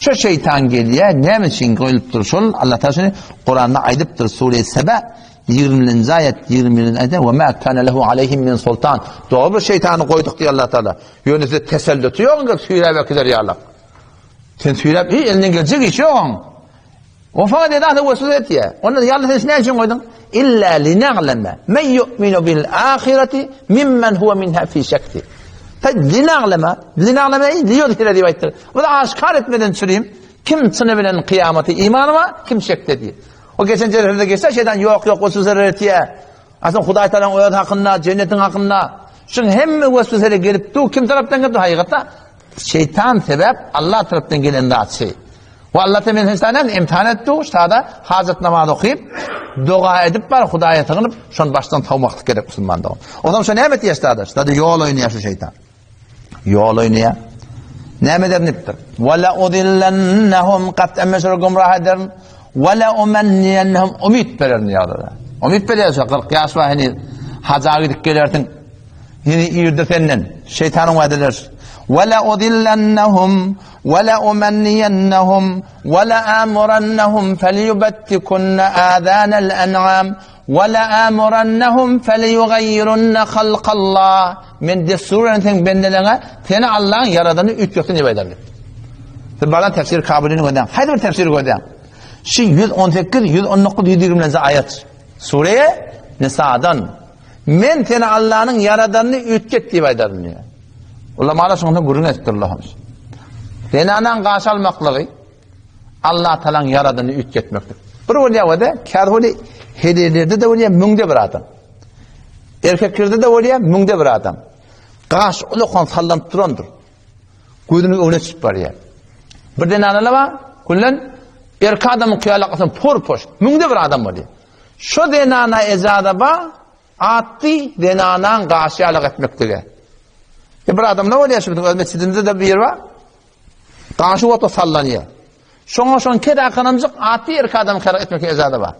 Şu şeýtan gelýär, näme üçin goýlupdyr şol? Allah Taala şuny Kuranda aýdypdyr, Sure Sebe 20-nji aýat, 21-nji aýatda we ma kana lehu aleyhim min sultan. Dogry bir şeýtany goýduk diýär Allah Taala. Ýöne size tesellüti ýok, gelip süýräp äkider ýaly. Sen süýräp, hiç elinden geljek iş ýok oň. O fakat edasa weswese etýär. Ondan ýaly sen näme üçin goýduň? Illa lina'leme men yu'minu bil ahireti mimmen huwa minha fi şek. Ta lina'leme, lina'leme liyudhire diýip aýtdyr. Bu da aşkar etmeden çürim. Kim çyny bilen kyýamaty imany bar, kim şekde diýip. O geçen celsede geçse şeytan ýok ýok weswese etýär. Aslynda Hudaý Tagalaň öz hakynda, jennetiň hakynda şuň hemme weswesele gelip dur. Kim tarapdan gelip dur? Hakykatda şeytan sebäp Allah tarapdan gelen zat şey. We Allah Teala men sen imtihan etdi, şada hajat namaz okyp, doga edip bar Hudaýa sygynyp, şony başdan sowmaklyk gerek musulman dogan. O zaman şo näme etýär şada? Şada ýol oýnaýar şu şeytan. Ýol oýnaýar. Näme eder nipdir? Ve la udillennahum kat emesur gumrah ederin. Ve la umenniyennahum umyt bererin ýalara. Umyt berýär şo 40 ýaş bar heniz. Haja gidip gelersiň. Heniz irde senden. Şeytanyň wadalar. Ve la udillennahum ve la umenniyennahum ve la amurannahum felyubettikunna azanal en'am ve la amurannahum feleyugayyirunna halkallah. Men dessur beren seň bendeleňe seni Allaň ýaradany üýtgetsin diýip aýdarlar. Siz bardan tefsir Kabylyny gözläň. Haýsy bir tefsiri gözläň. Şu 118, 119, 120-nji aýat. Sure Nisadan. Men seni Allanyň ýaradanyny üýtget diýip aýdaryn diýýär. Ulamalar şonda gürrüň edipdirler. Zenanaň gaş almaklygy Allah Taalanyň ýaradanyny üýtgetmeklik. Bir bolýar we-de, käbir bolýar, helellerde-de bolýar, müňde bir adam. Erkeklerde-de bolýar, müňde bir adam. Gaş ulakan sallanyp durandyr. Gözüniň öňüne çykyp barýar. Bir zenanalar bar, küllen erkek adamyň kyýalakasyn por-poş, müňde bir adam bolýar. Şo zenana ejaza bar, atdy zenanaň gaşy ýalak etmeklige. E bir adamlar bolýar şu biziň öz mesjidimizde-de bir bar. Gaşy otda sallanýar. Şoňa şoň kedakanamjyk atdy erkek adam kyýalak etmeklige ejaza bar.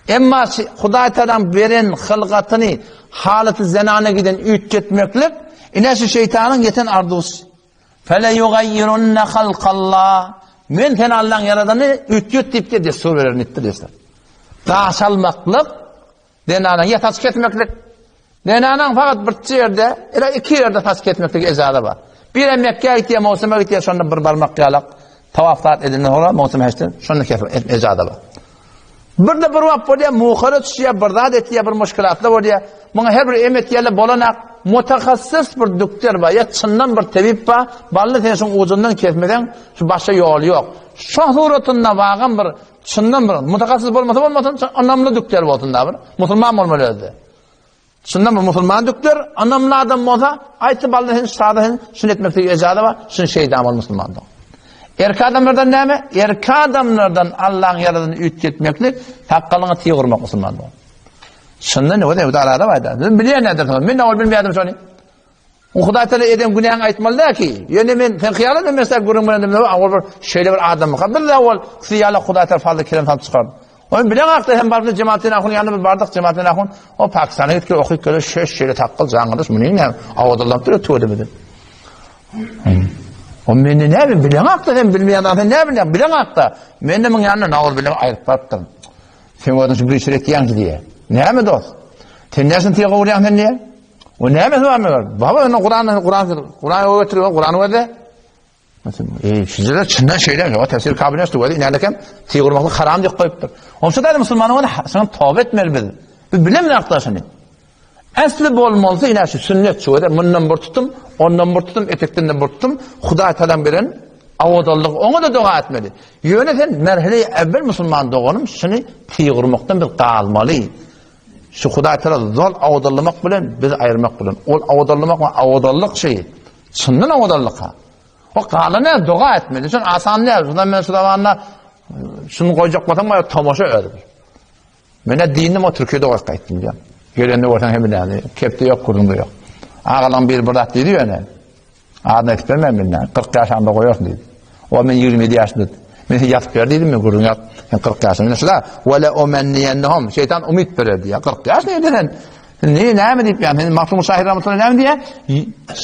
Emma Hudaý Tagalaň beren hylgatyny halaty zenana giden üýtgetmeklik ine şu şeýtanyň ýeten arzuwsy. Fele yugayyirunne halkallah. Men seni Allaň ýaradany üýtget diýip de dessur bererin diýipdir diýse. Gaş almaklyk zenana ýa saç kesmeklik. Zenanaň fakat bir ýerde, ýa iki ýerde saç kesmeklik ejaza bar. Biri Mekgä gitýär, mowsuma gitýär, şonda bir barmak ýalak tawaf zat edenden soňra mowsum heçden şonda kesip ejaza bar. Bir de bir wagt bolýar, muhara düşýär, bir zat etýär, bir muşkilatlar bolýar. Muňa her bir em etýärler, bolanak mutahassis bir dükter bar, ýa çyndan bir tebip bar, bally sen şuň ujundan kesmeseň, şu başga ýoly ýok. Şo suratynda wagam bir çyndan bir mutahassis bolmasa bolmasyn, ynamly dükter bolsun da bir, musulman bolmaly özde. Şunda bir musulman dükler, ynamly adam bolsa, aýtdy bally sen sada sen şunu etmekde ejaza bar, şunu şeýdan bol musulman dog. Erkek adamlardan näme? Erkek adamlardan Allah'ın ýaradyny üýtgetmeklik, sakgalyňa tyg urmak musulman dog. Şunda ne bolýar? Arada bar da. Men bilýän näder soň. Men ol bilmeýärdim şony. O Hudaý Taala eden günäňi aýtmaly däl ki. Ýöne men sen hyýal etme men sen gürrüň bilen demde ol bir şeýle bir adamyka. Bir de ol hyýala Hudaý Taala fazla kerem salyp çykardy. Oý bilen akda hem bardy Jemaletdin ahun ýanyna bir bardyk Jemaletdin ahun o Pakistana gitip okyp gele şeş şeýle takgyl jaňgydyş munyň näme awadalanyp dur tüweleme O meni näme bilen akda hem bilmeýän adam näme bilýän bilen akda. Men de muň ýanyna nawaz bilen aýryp barypdyryn. Sen özüň şu bir işler etýäň ki diýe. Näme dost? Sen näsin tyga urýaň sen diýe. O näme bar meger? Baba ony Kur'an Kur'an Kur'an öwretdir, Kur'an öwredi. Ey, sizler çyndan şeýle, o tefsir kabul etdi, özi inälekem tyg urmaklyk haram diýip goýupdyr. Onça da musulmanyň ony şoňa toba etmeli biz. Biz bilemizok hakda şuny. Äsli bolmalysy ine şu sünnet şu öde mundan bir tutum, ondan bir tutum, etekden de bir tutum, Hudaý talan beren awadallygy oňa da doga etmeli. Ýöne sen merhele evvel musulman doganym şuny tyg urmakdan biz galmaly. Şu Hudaý Taala zol awadallamak bilen bizi aýyrmak bilen. Ol awadallamak we awadallyk şeý. Çyndan awadallyk ha. O galany doga etmeli. Şun asan däl. Şundan men şu zamanda şunu goýjak bolsam maýa tomaşa özi. Mene dinim o Türkiýede goýup gaýtdym diýýär. Gelende görseň hem bilýän, kepde ýok, gürrüňde ýok. Agalaň biri bir zat diýdi ýöne. Adyny aýdyp bermän bilmän, 40 ýaşamda goýarsyň diýdi. O men 27 ýaşymda. Men sen ýazyp ber diýdim, men gürrüň ýap. Sen 40 ýaşyň. Ine şuda, we la umenniyennehum. Şeýtan umyt berer diýýär. 40 ýaş näde sen? Sen ne näme diýip ýa? Sen Magtymguly şahyr rahmetullahi näme diýýär?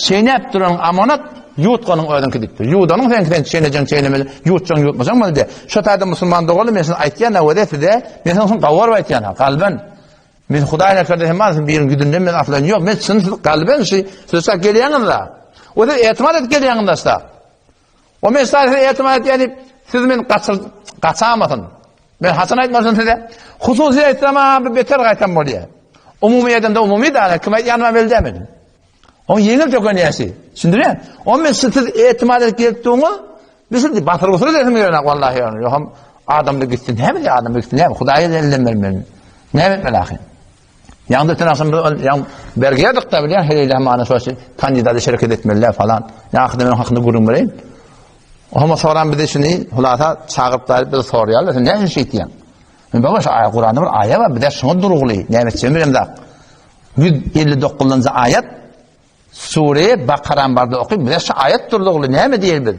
Çeýnäp duran amanat. Ýutganyň özüňki diýipdir. Ýudanyň seňki sen çeýnejekň çeýnemeli, ýutjaň ýutmajaň boldy diýýär. Şo taýda musulman doganlar men size aýtýan-a wede size, men siziň üçin gawaryp aýtýan-a, galban. Men Hudaý näkerde hem bar, siz biriň ýüzünden men asylan ýok. Men çyn siz galban şu siz şa gelýäňiz-da. O siz etimat edip gelýäňiz-da şa. O men şa size etimat edýän diýip, siz men gaçyr gaçamasyn. Men haçan aýtmasyn size? Hususy aýtsam-a bir beter gaýtam bolýar. Umumy edemde umumy da, kim aýtýanyma belli däl. Oň ýeňil töken ýaşy. Düşündirýän. O men siz etimat edip gelip durňuz. Biz sizi batyr busyr edesim gelenok wallahi ýöne. Ýoham adamda gitsin näme diýip adamda gitsin näme Hudaý elinden bermeli. Näme etmeli ahyr. Ýaňda öten agşam biz ýaň bergiýadyk da bilýän heleýle mana şo şey kandidata şereket etmeliler falan. Ýa ahyrda men hakynda gürrüň bereýin. Oňa soran bizi şuny hulasa çagyryp daýyp bizi sorýarlar. Sen näme üçin şeýtýäň? Men baba şu aýa Kuranda bir aýa bar, bize şuňa durugly. Näme etjegimi bilemzok. 159-njy aýat Sure Bakaran barda okyp, bize şu aýat durdugly näme diýer biz?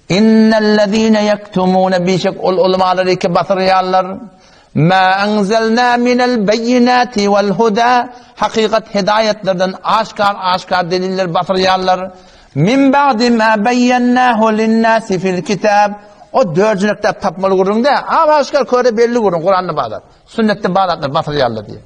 Innellezine yektumune bişek ol ulumalary ki basyrýarlar. Ma anzalna minel beyinati vel huda hakykat hidaýetlerden aşkar aşkar deliller basyrýarlar. Min ba'di ma beyyennahu linnasi fil kitab. O dörjülekde tapmaly gürrüň dä. Aşkar köre belli gürrüň Kuranda bar. Sünnetde bar zatlar basyrýarlar diýär.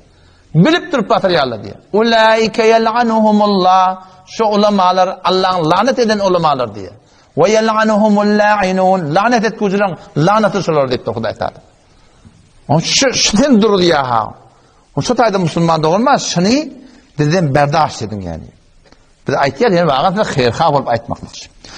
Bilip durup batyrýarlar diýýär. Ulaike ýel'anuhumullah. Şu ulamalar Allaň lanet eden ulamalar diýýär. We ýel'anuhumul la'inun. Lanet etgüjileriň lanaty şolar diýipdir Hudaý Taala. On şu, şu sen dur diýýär ha. On şu taýda musulman doganma şuny bizden berdaş ediň ýani. Biz aýtýar ýani waga size haýyrha bolup aýtmaklyk.